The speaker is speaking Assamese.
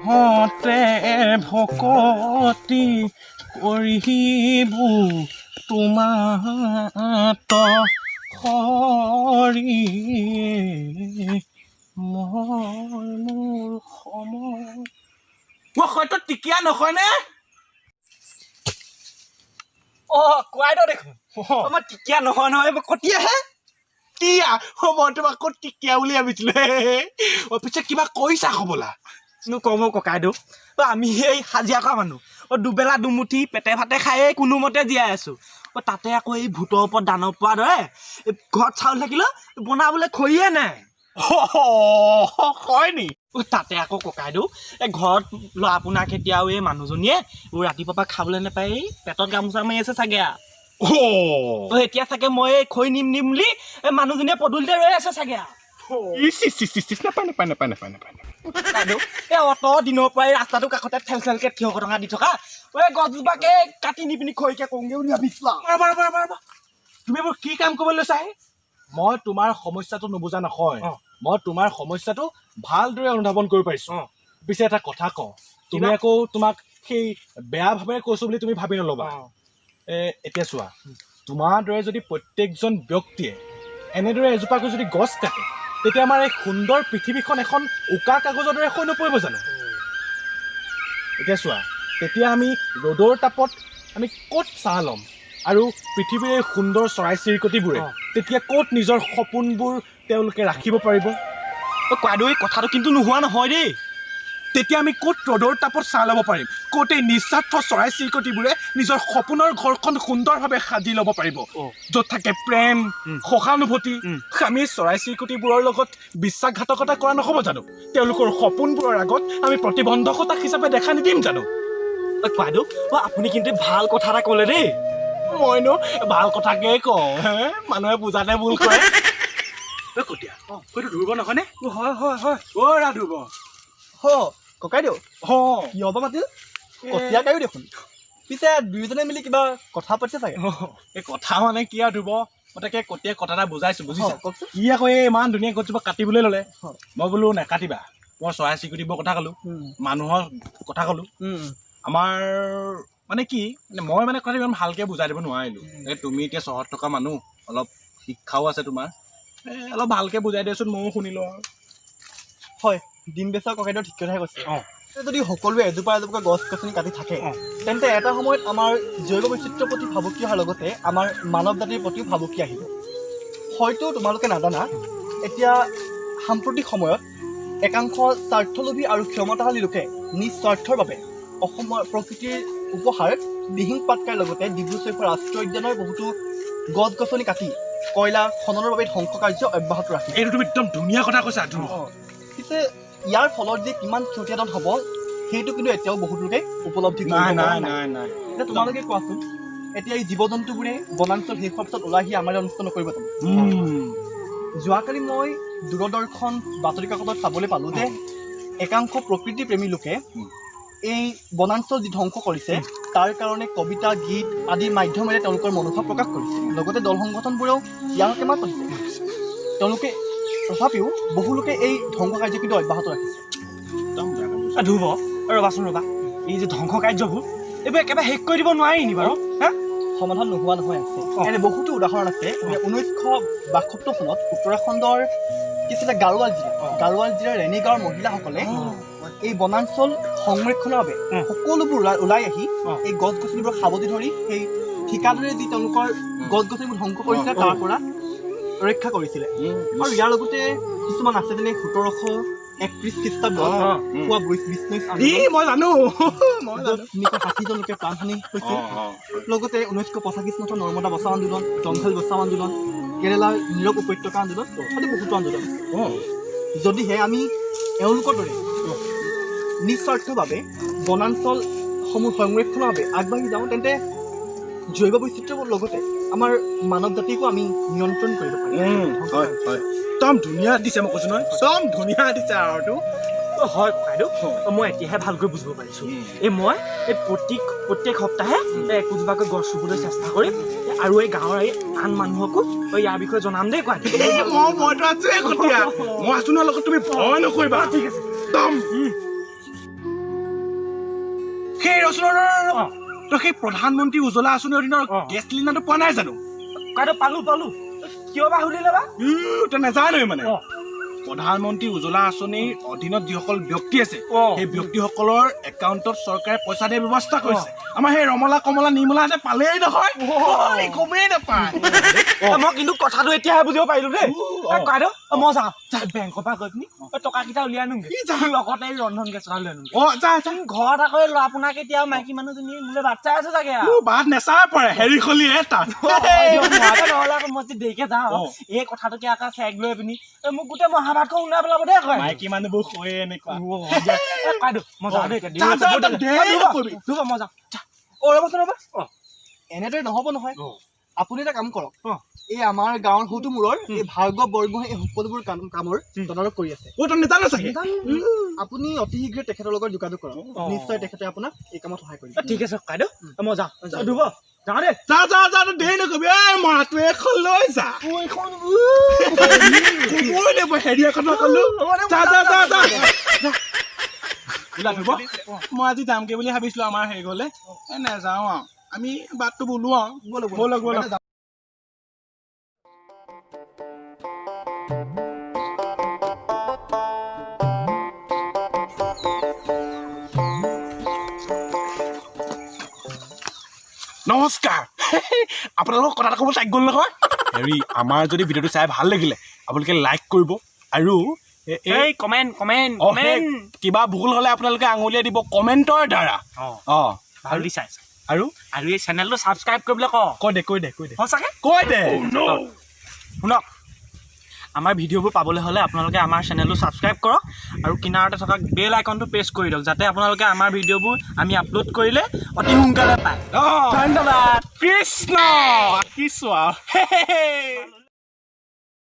হতে ভকতি কৰিবো তোমাত হৰি, মই মোৰ সময়। মই হয়তো টিকিয়া নহয়নে? অ, কোৱাই দেখোন, মই টিকিয়া নহয় নহয়, মই কটীয়াহে। টিয়া, মই তোমাক ক'ত টিকিয়া বুলি ভাবিছিলো। অ, পিছে কিবা কৈছা হ'বলা? নো কম ককাইদেউ, অ, আমি সেই হাজিৰা কৰা মানুহ। অ, দুবেলা দুমুঠি পেটে ভাতে খায়েই কোনোমতে জীয়াই আছো। অ, তাতে আকৌ এই ভূতৰ ওপৰত দানৱ পোৱাৰ দৰে এই ঘৰত চাউল থাকিলেও বনাবলৈ খৰিয়ে নাই। হয় নি? অ, তাতে আকৌ ককাইদেউ, এই ঘৰত ল'ৰা আপোনাক এতিয়াও এই মানুহজনীয়ে ৰাতিপুৱাৰ পৰা খাবলৈ নাপায়, এই পেটত গামোচা মাৰি আছে চাগে আৰু। অ, এতিয়া চাগে মই এই খৰি নিম নিম বুলি এই মানুহজনীয়ে পদূলিতে ৰৈ আছে চাগে আৰু। ইচ ইচ ইচ ইচ, নাপায় নাপায় নাপায় নাপায় নাপায়। ককাইদেউ, এই অত দিনৰ পৰাই ৰাস্তাটোৰ কাষতে ঠেল ঠেলকে থিয় টঙা দি থকা এই গছজোপাকে কাটি নি পিনি খৰিকে কওঁগে বুলি ভাবিছিলো আৰু। ৰ'বা ৰ'বা ৰ'বা ৰ'বা, তুমি এইবোৰ কি কাম কৰিবলৈ লৈছা হে? মই তোমাৰ সমস্যাটো নুবুজা নহয়। মই তোমাৰ সমস্যাটো ভালদৰে অনুধাৱন কৰিব পাৰিছো। পিছে এটা কথা কওঁ, তুমি কিবা? আকৌ তোমাক সেই বেয়া ভাৱেৰে কৈছো বুলি তুমি ভাবি নল'বা। এতিয়া চোৱা, তোমাৰ দৰে যদি প্ৰত্যেকজন ব্যক্তিয়ে এনেদৰে এজোপাকৈ যদি গছ কাটে, তেতিয়া আমাৰ এই সুন্দৰ পৃথিৱীখন এখন উকা কাগজৰ দৰে হৈ নপৰিব জানো? এতিয়া চোৱা, তেতিয়া আমি ৰ'দৰ তাপত আমি ক'ত ছাঁ ল'ম আৰু পৃথিৱীৰ এই সুন্দৰ চৰাই চিৰিকটিবোৰে তেতিয়া ক'ত নিজৰ সপোনবোৰ তেওঁলোকে ৰাখিব পাৰিব? অ, কোৱাদৌ, এই কথাটো কিন্তু নোহোৱা নহয় দেই। তেতিয়া আমি ক'ত ৰ'দৰ তাপত ছাঁ ল'ব পাৰিম? ক'ত এই নিস্বাৰ্থ চৰাই চিৰিকটিবোৰে নিজৰ সপোনৰ ঘৰখন সুন্দৰভাৱে সাজি ল'ব পাৰিব, য'ত থাকে প্ৰেম, সহানুভূতি? আমি চৰাই চিৰিকটিবোৰৰ লগত বিশ্বাসঘাতকতা কৰা নহ'ব জানো? তেওঁলোকৰ সপোনবোৰৰ আগত আমি প্ৰতিবন্ধকতা হিচাপে দেখা নিদিম জানো? অ, কোৱাদৌ, অ, আপুনি কিন্তু ভাল কথা এটা ক'লে দেই। মইনো ভাল কথাকে কওঁ হে, মানুহে বুজাতে ভুল কৰে। ঐ কটীয়া, সেইটো ধুৰ্ব নহয়নে? হয় হয় হয়। অ' ৰা ধুৰ্ব। হ ককাইদেউ। অ। কিয় বা মাতিল? কটীয়া কায়ো দেখোন। পিছে দুয়োজনে মিলি কিবা কথা পাতিছে চাগে। এই কথা মানে কি আৰু ধ্ৰুৱ, মই তাকে কটীয়াক কথা এটা বুজাইছো, বুজিছা? কওকচোন। ই আকৌ এই ইমান ধুনীয়া গছজোপা কাটিবলৈ ল'লে। মই বোলো নাকাটিবা। মই চৰাই চিৰিকটিবোৰৰ কথা ক'লো, মানুহৰ কথা ক'লো। আমাৰ মানে কি, মানে মই মানে কথাটো ইমান ভালকে বুজাই দিব নোৱাৰিলো। এই তুমি এতিয়া চহৰত থকা মানুহ, অলপ শিক্ষাও আছে তোমাৰ, এই অলপ ভালকে বুজাই দিয়াচোন, ময়ো শুনি লওঁ আৰু। হয়, দিন বেচা ককাইদেউ ঠিক কথাই কৈছে। যদি সকলোৱে এজোপা এজোপাকৈ গছ গছনি কাটি থাকে, তেন্তে এটা সময়ত আমাৰ জৈৱ বৈচিত্ৰ্যৰ প্ৰতি ভাবুকি অহাৰ লগতে আমাৰ মানৱ জাতিৰ প্ৰতিও ভাবুকি আহিব। হয়তো তোমালোকে নাজানা, এতিয়া সাম্প্ৰতিক সময়ত একাংশ স্বাৰ্থলোভী আৰু ক্ষমতাশালী লোকে নিজ স্বাৰ্থৰ বাবে অসমৰ প্ৰকৃতিৰ উপহাৰ দিহিং পাটকাইৰ লগতে ডিব্ৰু ছৈখোৱা ৰাষ্ট্ৰীয় উদ্যানৰ বহুতো গছ গছনি কাটি কয়লা খননৰ বাবে ধ্বংস কাৰ্য অব্যাহত ৰাখিছে। এইটো তুমি একদম ধুনীয়া কথা কৈছা, ধ্ৰুৱ। পিছে ইয়াৰ ফলত যে কিমান ক্ষতিসাধন হ'ব, সেইটো কিন্তু এতিয়াও বহুত লোকে উপলব্ধি কৰিব নাই। পৰা নাই। নাই। নাই নাই। এতিয়া তোমালোকে কোৱাচোন, এতিয়া এই জীৱ জন্তুবোৰে বনাঞ্চল শেষ হোৱাৰ পিছত ওলাই আহি আমাৰ অনিষ্ট নকৰিব জানো? যোৱাকালি মই দূৰদৰ্শন বাতৰি কাকতত চাবলৈ পালোঁ যে একাংশ প্ৰকৃতিপ্ৰেমী লোকে এই বনাঞ্চল যি ধ্বংস কৰিছে, তাৰ কাৰণে কবিতা, গীত আদিৰ মাধ্যমেৰে তেওঁলোকৰ মনোভাৱ প্ৰকাশ কৰিছে। লগতে দল সংগঠনবোৰেও ইয়াৰ হকে মাত মাতিছে। তেওঁলোকে তথাপিও বহু লোকে এই ধ্বংস কাৰ্য কিন্তু অব্যাহত ৰাখিছে। একদম বেয়া কাম কৰিছা। ধ্ৰুৱ, ৰ'বাচোন ৰ'বা। এই যে ধ্বংস কাৰ্যবোৰ, এইবোৰ একেবাৰে শেষ কৰি দিব নোৱাৰি নি বাৰু, হা? সমাধান নোহোৱা নহয়, আছে। এনে বহুতো উদাহৰণ আছে। 1972 চনত উত্তৰাখণ্ডৰ কি আছিলে, গাৰোৱাল জিলা, গাৰোৱাল জিলাৰ ৰেণী গাঁৱৰ মহিলাসকলে এই বনাঞ্চল সংৰক্ষণৰ বাবে সকলোবোৰ ওলাই ওলাই আহি এই গছ গছনিবোৰ সাৱটি ধৰি সেই ঠিকাদাৰে যি তেওঁলোকৰ গছ গছনিবোৰ ধ্বংস কৰিছিলে, তাৰ পৰা ৰক্ষা কৰিছিলে। আৰু ইয়াৰ লগতে কিছুমান আছে, যেনে 1731 খ্ৰীষ্টাব্দত হোৱা বিষ্ণু ই মই জানো, মই য'ত জানো। নেকি 60জন লোকে প্ৰাণহানি হৈছিল। লগতে 1985 চনত নৰ্মদা বচাও আন্দোলন, জংঘল বচাও আন্দোলন, কেৰেলাৰ নীৰৱ উপত্যকা আন্দোলন আদি বহুতো আন্দোলন আছে। যদিহে আমি এওঁলোকৰ দৰে নিস্বাৰ্থভাৱে বনাঞ্চলসমূহ সংৰক্ষণৰ বাবে আগবাঢ়ি যাওঁ, তেন্তে জৈৱ বৈচিত্ৰ্যৰ লগতে আমাৰ মানৱ জাতিকো আমি নিয়ন্ত্ৰণ কৰিব পাৰিম। হয় হয়, একদম ধুনীয়া দিছে, মই কৈছো নহয়, একদম ধুনীয়া দিছে আৰু। হয় ককাইদেউ, মই এতিয়াহে ভালকৈ বুজিব পাৰিছো। এই মই এই প্ৰত্যেক সপ্তাহে এই একোজোপাকৈ গছ ৰুবলৈ চেষ্টা কৰিম আৰু এই গাঁৱৰ এই আন মানুহকো ইয়াৰ বিষয়ে জনাম দেই কোৱা। মইতো আছোৱে কটীয়া, মই আছো নহয় লগত, তুমি ভয় নকৰিবা। ঠিক আছে। একদম। সেই ৰচোন, ৰ, ৰ, ৰ। তই সেই প্ৰধানমন্ত্ৰী উজ্জ্বলা আঁচনিৰ অধীনৰ গেছ চিলিণ্ডাৰটো পোৱা নাই জানো? ককাইদেউ, পালো পালো। কিয় বা সুধিলে বা? ই, তই নাজানোৱে মানে। প্ৰধানমন্ত্ৰী উজ্জ্বলা আঁচনিৰ অধীনত যিসকল ব্যক্তি আছে, সেই ব্যক্তিসকলৰ একাউণ্টত চৰকাৰে পইচা দিয়াৰ ব্যৱস্থা কৰিছে। আমাৰ সেই ৰমলা, কমলা, নিৰ্মলাহঁতে পালেই নহয়। ঐ, গমেই নাপায়। মই কিন্তু কথাটো এতিয়াহে বুজিব পাৰিলো দেই। ককাইদেউ, মই যাওঁ বেংকৰ পৰা গৈ পিনি টকাকেইটা উলিয়াই আনোগে। ই, যা। লগতে এই ৰন্ধন গেছ এটা লৈ আনোগে। অ, যা যা। ঘৰত আকৌ এই ল'ৰা আপোনাক এতিয়া মাইকী মানুহজনী মোলৈ বাট চাই আছে চাগে আৰু। উ, বাট নেচাই পৰে হেৰি খলি এটা। নহ'লে আকৌ মই যদি দেৰিকে যাওঁ, এই কথাটোকে আকৌ চেক লৈ পিনি এই মোক গোটেই মহাভাৰতখন শুনাই পেলাব দেই ককাইদেউ। মাইকী মানুহবোৰ শুৱে এনেকুৱা। এ, ককাইদেউ, মই যাওঁ দেই এতিয়া। যা, যা, যা, দেৰি নকৰিবি। ৰ'ব, মই যাওঁ। অ, ৰ'বচোন, ৰ'ব। এনেদৰে নহ'ব নহয়। আপুনি এটা কাম কৰক। এই আমাৰ গাঁৱৰ সৌটো মূৰৰ এই ভাৰ্গৱ বৰগোহাঁই এই সকলোবোৰ কামৰ তদাৰক কৰি আছে। অ, তই নেজানো চাগে। আপুনি অতি শীঘ্ৰে তেখেতৰ লগত যোগাযোগ কৰক। নিশ্চয় তেখেতে আপোনাক এই কামত সহায় কৰিব। ঠিক আছে ককাইদেউ, মই যাওঁ। ধুব যাওঁ দেই। যা যা যা, তই দেৰি নকৰিবি। এই মৰাটো এখন লৈ যা। এইখন ক'বই লাগিব হেৰি এখন ক'লো। যা যা যা যা যা। ওলা ধুব, মই আজি যামগে বুলি ভাবিছিলো আমাৰ হেৰি ঘৰলে। এ, নাযাওঁ আৰু, আমি বাটটো বোলো আৰু। ব'লক ব'লক। নমস্কাৰ, আপোনালোকক কথা এটা ক'ব থাকি গ'ল নহয়। হেৰি, আমাৰ যদি ভিডিঅ'টো চাই ভাল লাগিলে আপোনালোকে লাইক কৰিব আৰু এই কমেণ্ট, কমেণ্ট, সেই কমেণ্ট। কিবা ভুল হ'লে আপোনালোকে আঙুলিয়াই দিব কমেণ্টৰ দ্বাৰা। ভাল দি চাই আৰু আৰু এই চেনেলটো ছাবস্ক্ৰাইব কৰিবলৈ ক। কৈ দে, কৈ দে, কৈ দে। সঁচাকে। কৈ দে। শুনক, আমাৰ ভিডিঅ'বোৰ পাবলৈ হ'লে আপোনালোকে আমাৰ চেনেলটো ছাবস্ক্ৰাইব কৰক আৰু কিনাৰতে থকা বেল আইকনটো প্ৰেছ কৰি দিয়ক, যাতে আপোনালোকে আমাৰ ভিডিঅ'বোৰ আমি আপলোড কৰিলে অতি সোনকালে পায়। ধন্যবাদ। কৃষ্ণ, ৰাখিছো আৰু।